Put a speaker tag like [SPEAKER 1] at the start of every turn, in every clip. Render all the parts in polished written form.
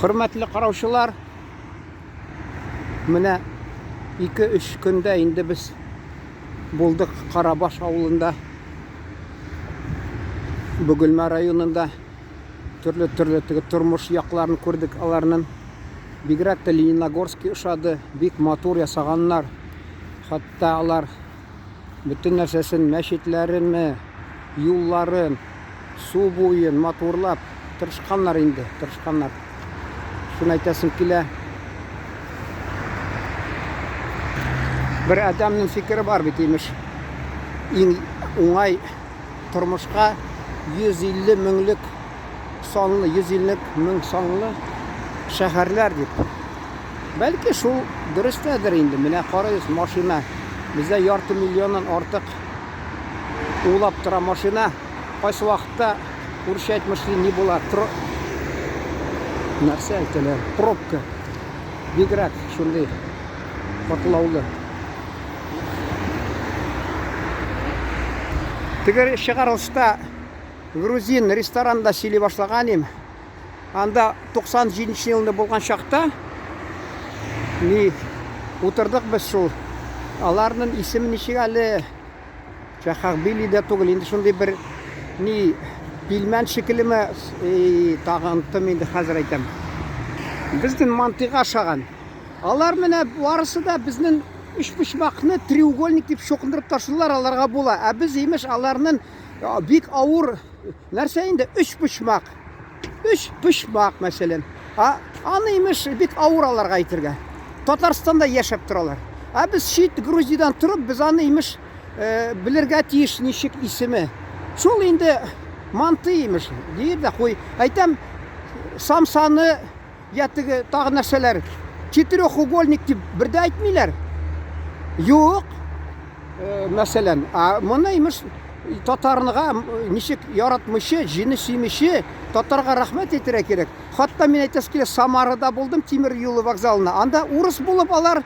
[SPEAKER 1] Хөрмәтле караучылар, менә 2-3 көндә инде без булдык Карабаш авылында, Бөгелмә районында. Төрле-төрле теге тормыш якларын күрдек аларның. Бигрәк тә Лениногорский ошады, бик матур ясаганнар. Хәтта алар бөтен нәрсәсен, мәчетләренме, юлларын, су буен матурлап тырышканнар инде, тырышканнар. Шуны әйтәсем килә. Бер адәмнең фикере бар бит, имеш. Иң уңай тормышка 150 меңлек санлы, 150 мең санлы шәһәрләр дип. Бәлки шул дөрес тәдер инде. Менә карыйбыз, машина. Бездә ярты миллионнан артык улап тора машина. Кайсы вакытта урысча әйтмешли ни була? Тро... Нәрсә әйтәләр? Пробка. Бигрәк шундый катлаулы. Теге чыгарылышта грузин ресторанда сөйли башлаган идем. Анда 97 елында булган чакта ни утырдык без шул. Аларның исеме ничек әле? Чахахбили дә түгел, инде шундый бер ни пилмән шикеллеме? И, тагы оныттым инде, хәзер әйтәм. Безнең мантыйга ошаган. Алар менә барысы да безнең өчпочмакны треугольник дип чукындырып ташлыйлар, аларга була. Ә без имеш аларның бик авыр нәрсә инде өчпочмак. Өчпочмак, мәсәлән. А аны имеш бик авыр аларга әйтергә. Татарстанда яшәп торалар. Ә без чит Грузиядән торып, без аны имеш э, белергә тиеш ничек исеме. Шул инде манты имеш, диер дә куй. Әйтәм, самсаны я теге тагы нәрсәләр четырехугольник дип бер дә әйтмиләр. Юк. Э, мәсәлән, а моны имеш татарныга ничек яратмыйчы, җине сөймиче татарга рәхмәт әйтергә кирәк. Хатта мин әйтәсе килә, Самарада булдым тимер юлы вокзалына. Анда урыс булып алар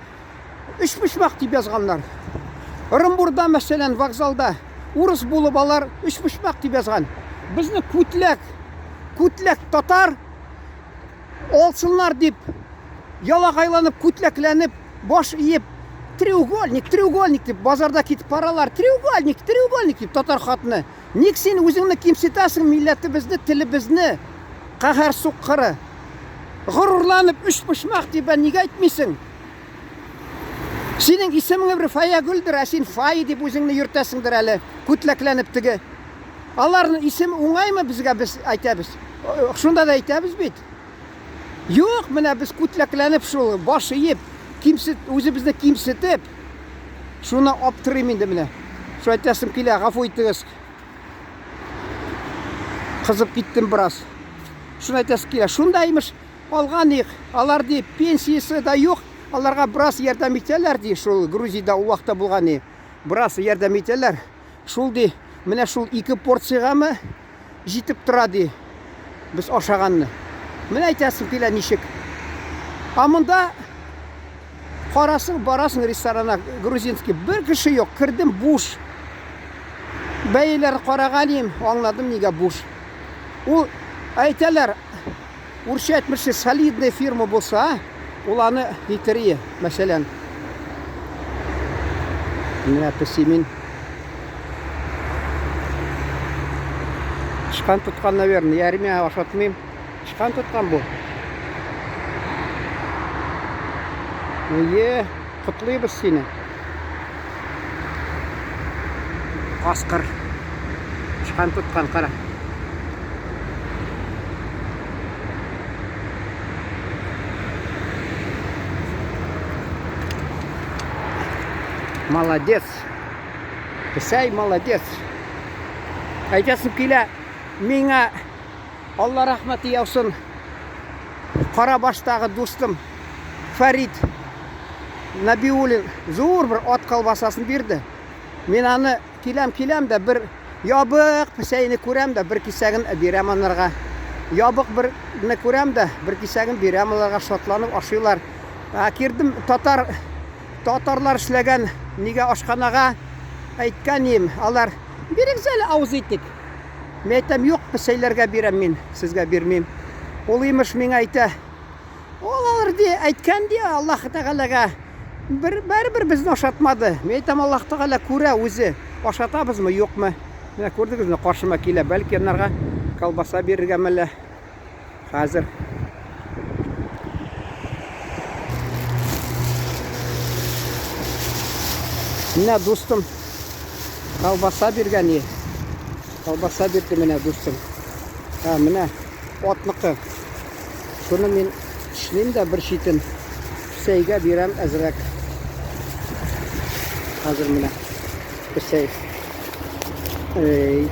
[SPEAKER 1] өчпочмак дип язганнар. Ырымбурда, мәсәлән, вокзалда урыс булып алар өчпочмак дип язган. Безне күтләк, күтләк татар Алсыннар дип, ялагайланып, күтләкләнеп, баш иеп, треугольник, треугольник дип базарда китеп баралар. Треугольник, треугольник дип татар хатыны. Ник син үзеңне кимсетәсең, милләтебезне, телебезне? Каһәр суккыры. Горурланып өчпочмак дип ә нигә әйтмисең? Синең исемең бер Фаягөлдер, ә син Фай дип үзеңне йөртәсеңдер әле, күтләкләнеп теге. Аларның исеме уңаймы безгә, без әйтәбез. Шунда да әйтәбез бит. Юк, менә без күтләкләнеп шул баш иеп, кимсет, үзебезне кимсетеп, шуны аптырыйм инде менә. Шул әйтәсем килә, гафу итегез. Кызып киттем бераз. Шуны әйтәсем килә. Шунда имеш алган их, алар ди пенсиясе дә юк, аларга бераз ярдәм итәләр ди, шул Грузиядә ул вакытта булган ди. Бераз ярдәм итәләр. Шул ди, менә шул ике порциягәме җитеп тора ди, без ашаганны. Менә әйтәсем килә ничек. А монда карасың, барасың ресторанга, грузинский, бер кеше юк, кердем буш. Бәяләр караган идем, аңладым нигә буш. Ул әйтәләр, Урысча әйтмешли, солидная фирма булса, ул аны китерие, мәсәлән. Менә песи мин. Тычкан тоткан, наверное. Я ремя ашатмыйм. Тычкан тоткан бу. Е, котлыйбыз сине. Каскыр. Тычкан тоткан, кара. Молодец. Песәй молодец. Әйтәсем килә, миңа Алла рәхмәте яусын. Карабаштагы дустым Фәрит Нәбиуллин зур бер ат колбасасын бирде. Мин аны киләм, киләм дә бер ябык песәйне күрәм дә бер кисәген бирәм анарга. Ябык берне күрәм дә бер кисәген бирәм аларга, шатланып ашыйлар. Ә кирдем татар татарлар эшләгән нигә ашханага әйткән идем, алар бирегез әле авыз итик. Мин әйтәм, юк, песәйләргә бирәм мин, сезгә бирмим. Ул имеш миңа әйтә, Ул алар ди, әйткән ди Аллаһ Тәгаләгә, бер бәрбер безне ашатмады. Мин әйтәм, Аллаһ Тәгалә күрә үзе, ашатабызмы, юкмы. Менә күрдегезме, каршыма килә. Бәлки анарга колбаса бирергә мәллә. Хәзер. Менә дустым колбаса биргән и. Колбаса бирде менә дустым. Ә, менә атныкы. Шуны мин тешлим дә бер читен песәйгә бирәм әзрәк. Хәзер менә песәй. Эй.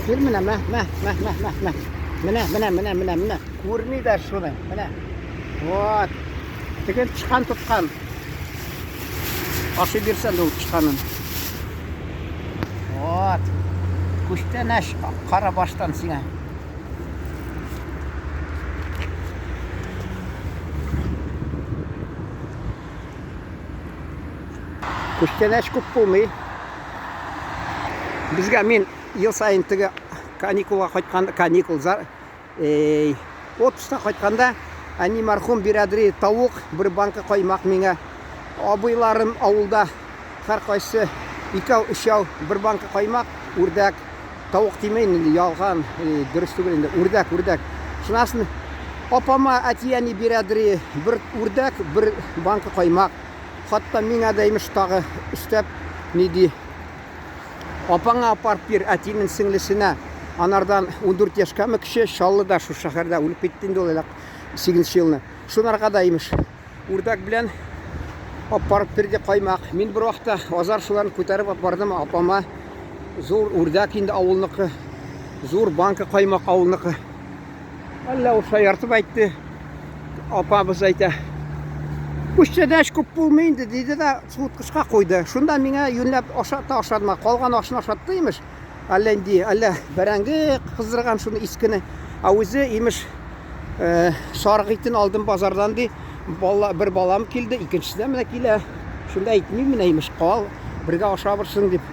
[SPEAKER 1] Кил менә, мә, мә, мә, мә, мә, мә. Менә, менә, менә, менә, менә. Күрми дә шуны. Менә. Вот. Теге тычкан тоткан. Ашый бирсән ул тычканын. Вот. Күчтәнәч кара баштан сиңа. Күчтәнәч күп булмый. Безгә мин ел саен теге каникулга кайткан, каникул, Эй, отпусктан кайтканда әни мәрхүм бирәдри тавык, бер банка каймак миңа. Абыйларым авылда һәркайсы икәү, өчәү бер банка каймак, үрдәк. Тавык димәйм инде, ялган, дөрес түгел инде. Үрдәк, үрдәк. Шуннан соң апама әти-әни бирәдри бер үрдәк, бер банка каймак. Хатта миңа да имеш тагы өстәп ни ди. Апаңа апарып бир, әтинең сеңлесенә. Анардан 14 яшькәме кече, Чаллыда, шул шәһәрдә үлеп китте инде ул элек 8 елны. Шунарга да имеш. Үрдәк белән апарып бирде каймак. Мин бер вакытта азар шуларны күтәреп алып бардым апама. Зур үрдәк инде авылныкы. Зур банка каймак авылныкы. Әллә ул шаяртып әйтте. Апабыз әйтә. Күчтәнәч күп булмый инде, диде дә суыткычка куйды. Шунда миңа юньләп ашата ашатма. Калган ашын ашатты имеш. Әллә инде, әллә бәрәңге кыздырган шуны искене. Ә үзе имеш э, сарык итен алдым базардан ди. Бала, бер балам килде, икенчесе дә менә килә. Шунда әйтмим менә имеш, кал, бергә ашабырсың дип.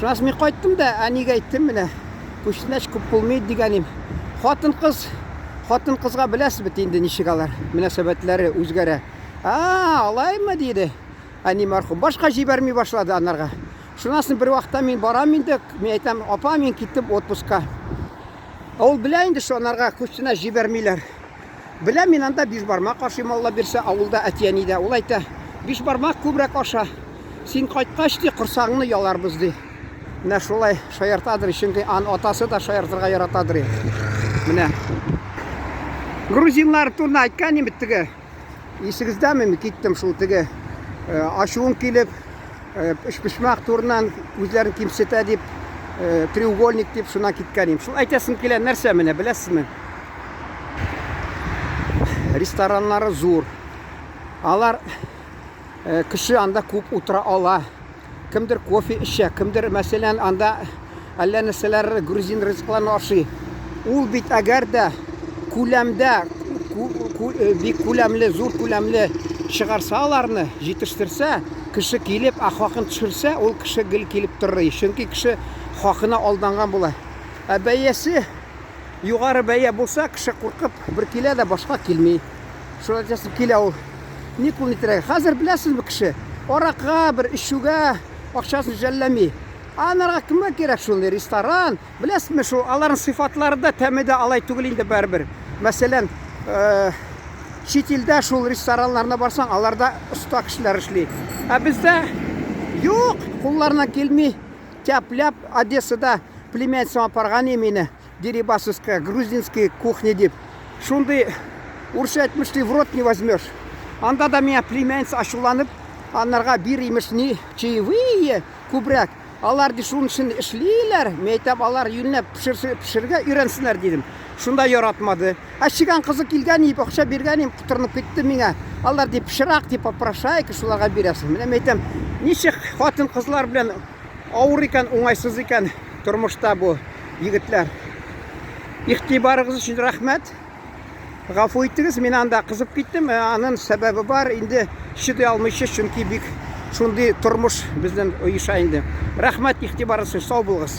[SPEAKER 1] Шуннан соң мин кайттым да, әнигә әйттем менә. Күчтәнәч күп булмый дигәнем. Хатын-кыз, хатын-кызга беләсез бит инде ничек алар, мөнәсәбәтләре үзгәрә. А, алаймы, диде әни мәрхүм. Башка җибәрми башлады анарга. Шуннан соң бер вакытта мин барам инде, мин әйтәм, апа, мин киттем отпускка. Ул белә инде, что анарга күчтәнәч җибәрмиләр. Белә, мин анда бишбармак ашыйм, Алла бирсә, авылда әти-әни дә. Ул әйтә, бишбармак күбрәк аша. Син кайткач, ди, корсагыңны яларбыз, ди. Менә шулай шаяртадыр, чөнки ан атасы да шаяртырга яратадыр. Менә. Грузиннар турында әйткән инде теге. Исегездәме, мин киттем шул теге э, ачуым килеп, э, өчпочмак турыннан үзләрен кимсетә дип, э, треугольник дип шуннан киткән идем. Шул әйтәсем килә, нәрсә менә, беләсезме? Рестораннары зур. Алар кеше анда күп утыра ала. Кемдер кофе эчә, кемдер, мәсәлән, анда әллә нәрсәләр грузин ризыкларын ашый. Ул бит әгәр дә күләмдә бик күләмле, зур күләмле чыгарса аларны, җитештерсә, кеше килеп, ә хакын төшерсә, ул кеше гел килеп торыр. Чөнки кеше хакына алданган була. Ә бәясе югары бәя булса, кеше куркып бер килә дә башка килми. Шулай әйтәсем килә ул. Ник ул нитрәк? Хәзер беләсезме кеше аракыга бер эчүгә акчасын жәлләми. Анарга кемгә кирәк шундый ресторан? Беләсезме шул аларның сыйфатлары да, тәме дә алай түгел инде барыбер. Мәсәлән, э, чит илдә шул рестораннарына барсаң, аларда оста кешеләр эшли. Ә бездә юк, кулларына килми. Тяп-ляп Одессада племянницам апарган мине. Дерибасовская, грузинская кухня дип. Шундый урысча әйтмешли в рот не возьмешь. Анда да миңа племянница ачуланып, аннарга бир имеш ни чаевые күбрәк. Алар ди шуның өчен эшлиләр. Мин әйтәм, алар юньләп пешерергә өйрәнсеннәр дидем. Шунда яратмады. Ә чиган кызы килгән дип акча биргән идем, котырынып китте миңа. Алар ди пычрак ди попрошайка шуларга бирәсең. Менә мин әйтәм, ничек хатын-кызлар белән авыр икән, уңайсыз икән тормышта бу егетләр. Игътибарыгыз өчен рәхмәт. Гафу итегез, мин анда кызып киттем. Э, аның сәбәбе бар, инде чыдый алмыйча, чөнки бик шундый тормыш безнең оеша инде. Рәхмәт игътибарыгыз өчен, сау булыгыз.